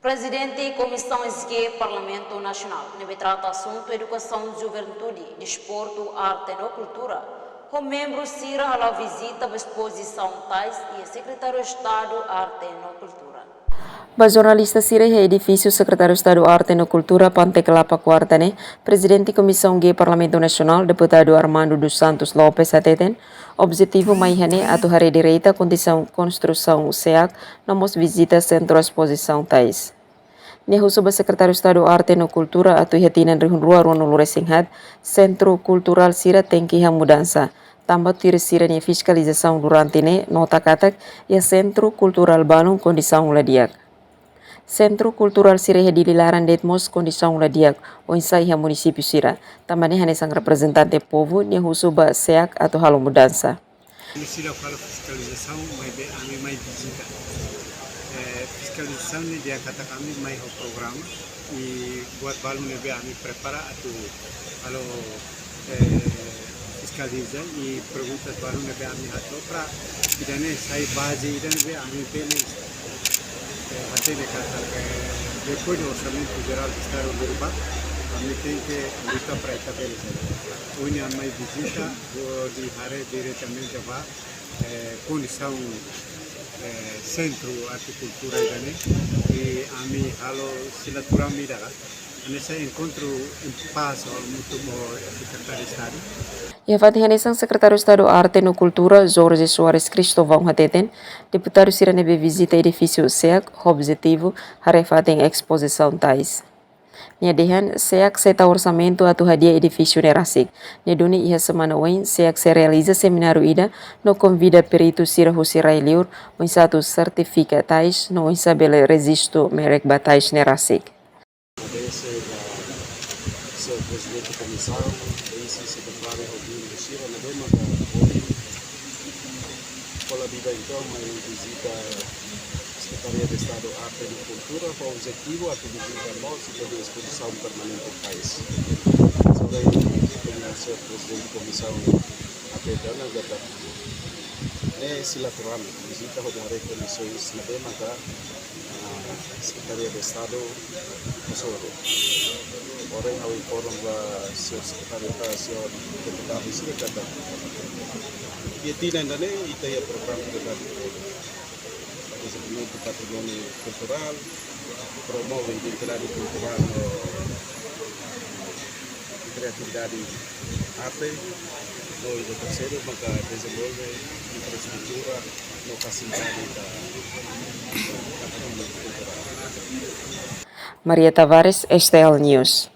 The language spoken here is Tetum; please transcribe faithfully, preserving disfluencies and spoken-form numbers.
Prezidente Komisaun S G Parlamentu Nasionál, ne'ebé trata asuntu edukasaun, juventude, desportu, arte no kultura, ho membru sira hala'o vizita ba espozisaun tais iha Sekretáriu Estadu Arte no Kultura. Ba jornalista sira iha edifísiu Sekretáriu Estadu Arte no Kultura, Pante Kelapa, kuarta ne'e, Prezidente Komisaun G Parlamentu Nasionál, Deputadu Armando dos Santos Lopes, hateten, objetivu mai iha ne'e atu haree direta kondisaun konstrusaun SEAK, no mós vizita Sentru Espozisaun Tais. Nia husu ba Sekretáriu Estadu Arte no Kultura atu iha tinan rihun rua ruanulu resin haat, sentru kulturál sira tenke iha mudansa, tanba tuir sira-nia fiskalizasaun durante ne'e nota katak iha sentru kulturál balun kondisaun la di'ak. Sentru kulturál sira iha Dili laran de'it mós kondisaun la di'ak, oinsá iha munisípiu sira. Tanba ne'e hanesan reprezentante povu, nia husu ba SEAK atu halo mudansa. Ami seidauk halo fiskalizasaun, maibé ami mai vizita. Eh, fiskalizasaun ne'e dehan katak ami mai ho programa, i buat balun ne'ebé ami prepara atu halo, eh, fiskaliza, i perguntas balun ne'ebé ami hato'o para ida-ne'e sai baze ida ne'ebé ami bele, eh, hatene katak, eh, depois de Orsamentu Jerál do Estadu ne'ebá, ami tenke luta para estabelese. Ohin ami mai vizita, hodi haree diretamente ba, eh, kondisaun, eh, Sentru Arte Kultura ida-ne'e, i ami halo silaturahmi ida, hanesan enkontru impasse ho mutu ho Sekretáriu Estadu. Iha fatin hanesan, Sekretáriu Estadu Arte no Kultura, Jorge Soares Cristóvão, hateten, deputadu sira ne'ebé vizita edifísiu SEAK ho objetivu haree fatin espozisaun tais. Nia dehan, SEAK sei tau orsamentu atu hadi'a edifísiu ne'e rasik. Nia duni iha semana oin, SEAK sei realiza semináriu ida no konvida peritu sira husi rai-liur, oinsá atu sertifika tais no oinsá bele rejistu merek ba tais ne'e rasik. Agradese ba señór Prezidente Komisaun, Vice Sekretáriu Rodrigo Sira, ne'ebé maka ohin kola biba entaun mai vizita Sekretariadu Estadu Arte no Kultura, ho objetivu atu vizita mós ita-nia espozisaun permanente tais. Sobre ita-nia señór Prezidente Komisaun, atu dana gata ne'e silaturahmi, vizita hodi haree kondisoens ne'ebé maka, ah, Sekretariadu Estadu hasoru. Porén, ha'u informa ba señór sekretáriu, ba señór deputadu sira katak iha tinan ida-ne'e ita iha programa ida dezenvolvimentu patrimóniu kulturál, promove identidade kulturál no kreatividade arte, no ida terseiru maka dezenvolve infraestrutura no fasilidade ba patrimóniu kulturál. Maria Tavares, S T L News.